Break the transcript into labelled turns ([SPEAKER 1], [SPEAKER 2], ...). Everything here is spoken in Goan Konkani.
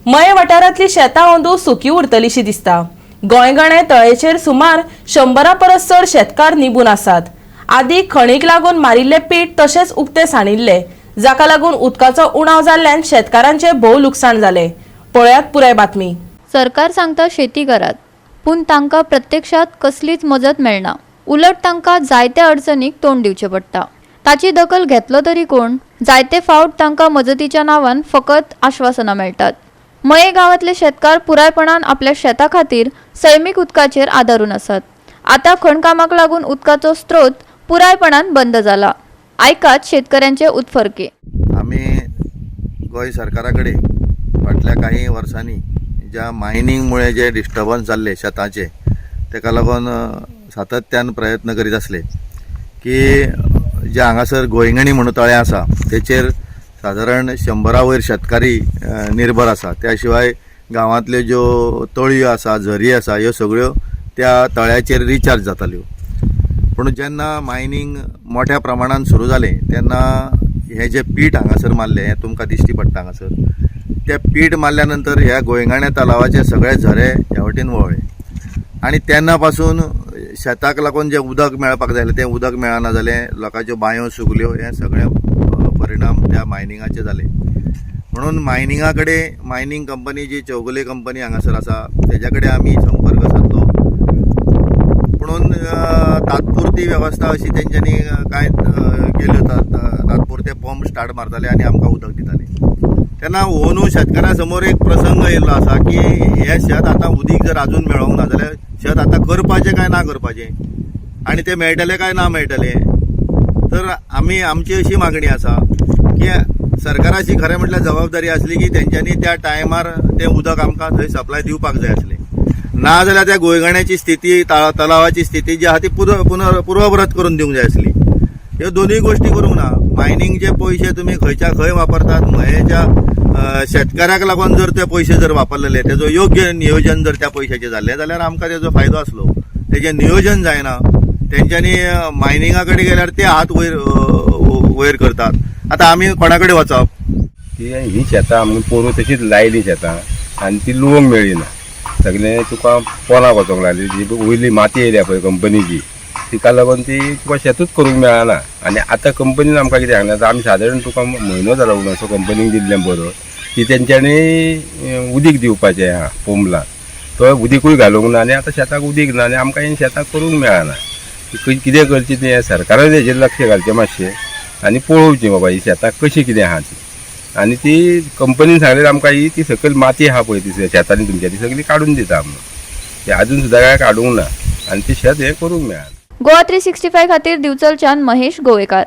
[SPEAKER 1] मये वाठारांतली शेतां अंदू सुकी उरतलीशी दिसता. गोंयगणे तळेचेर सुमार 100 परस चड शेतकार निबून आसात. आदी खणीक लागून मारिल्ले पीठ तशेंच उक्ते सांडिल्ले, जाका लागून उदकाचो उणाव जाल्ल्यान शेतकारांचे भोव लुकसाण जाले. पळयात पुराय बातमी.
[SPEAKER 2] सरकार सांगता शेती करात, पूण तांकां प्रत्यक्षात कसलीच मजत मेळना. उलट तांकां जायत्या अडचणीक तोंड दिवचें पडटा. ताची दखल घेतलो तरी कोण? जायते फावट तांकां मजतीच्या नांवान फकत आश्वासनां मेळटात. मये गांवांतले शेतकार पुरायपणान आपल्या शेता खातीर सैमीक उदकाचेर आदारून आसात. आतां खणकामाक लागून उदकाचो स्रोत पुरायपणान बंद जाला. आयकात शेतकऱ्यांचे उत्फर्के.
[SPEAKER 3] आमी गोंय सरकारा कडेन फाटल्या काही वर्सांनी ज्या मायनींग मुळे जे डिस्टर्बन्स जाल्ले शेताचे, तेका लागून सातत्यान प्रयत्न करीत आसले की जे हांगासर गोंयगणी म्हणून तळें आसा, तेचेर सादारण 100 वयर शेतकारी निर्भर आसा. त्या शिवाय गांवांतल्यो ज्यो तळयो आसा, झरी आसा, ह्यो सगळ्यो त्या तळ्याचेर रिचार्ज जाताल्यो. पूण जेन्ना मायनींग मोठ्या प्रमाणान सुरू जालें, तेन्ना हें जें पीठ हांगासर मारलें, हें तुमकां दिश्टी पडटा हांगासर, तें पीठ मारल्या नंतर ह्या गोंयगाण्या तलावाचे सगळे झरे ह्या वटेन वळ्ळे आनी तेन्ना पासून शेताक लागून जें उदक मेळपाक जाय तें उदक मेळना जालें. लोकांच्यो बांयो सुकल्यो. हें सगळें परिणाम त्या मायनिंगाचे जाले. म्हणून मायनिंगा कडेन, मायनींग कंपनी जी चौगुले कंपनी हांगासर आसा, तेज्या कडेन आमी संपर्क सादलो. पुणून तात्पुरती वेवस्था अशी तेंच्यांनी कांय केल्यो. तात्पुरते पंप स्टार्ट मारताले आनी आमकां उदक दिताले. तेन्ना अंदू शेतकारां समोर एक प्रसंग येयल्लो आसा की हें शेत आतां उदीक जर आजून मेळोंक ना जाल्यार शेत आतां करपाचें काय ना करपाचें आनी तें मेळटलें काय ना मेळटलें? तर आमी आमची अशी मागणी आसा की सरकाराची खरें म्हटल्यार जबाबदारी आसली की तेंच्यांनी त्या टायमार तें उदक आमकां थंय सप्लाय दिवपाक जाय आसलें. ना जाल्यार त्या गोंयगाण्याची स्थिती, तलावाची स्थिती जी आहा ती पुर्वव्रत करून दिवंक जाय आसली. ह्यो दोनूय गोश्टी करूंक ना. मायनिंगचे पयशे तुमी खंयच्या खंय वापरतात. मयेच्या शेतकाऱ्याक लागून जर ते पयशे जर वापरलेले, तेजो योग्य नियोजन जर त्या पयशाचें जाल्लें जाल्यार आमकां तेजो फायदो आसलो. तेजें नियोजन जायना. तेंच्यांनी मायनिंगा कडेन गेल्यार ते हात वयर वयर करतात. आतां आमी कोणा कडेन वचप?
[SPEAKER 4] ती ही शेतां आमी पोरूं तशीच लायली शेतां आनी ती लुवंक मेळ्ळी ना. सगळें तुका पोनाक वचोंक लागली. जी वयली माती येयल्या पळय कंपनीची, तिका लागून ती तुका शेतूच करूंक मेळना. आनी आतां कंपनीन आमकां कितें सांगलें, आतां आमी सादारण तुका म्हयनो जालो म्हणून असो कंपनीक दिल्लें बरोवन की तेंच्यांनी उदीक दिवपाचें आहा पंपला. तो उदीकूय घालूंक ना आनी आतां शेताक उदीक ना आनी आमकां हें शेताक करूंक मेळना. कितें करचें तें सरकारान हेजेर लक्ष घालचें मातशें आनी पळोवचें बाबा ही शेतां कशीं कितें आहा ती. आनी ती कंपनीन सांगलें आमकां ही ती सकयल माती आहा पळय ती शेतांनी तुमच्या, ती सगळी काडून दिता म्हणून. ती आजून सुद्दां कांय काडूंक ना आनी ती शेत हें करूंक मेळना.
[SPEAKER 2] गोवा 365 खातीर दिवचलच्यान महेश गोवेकार.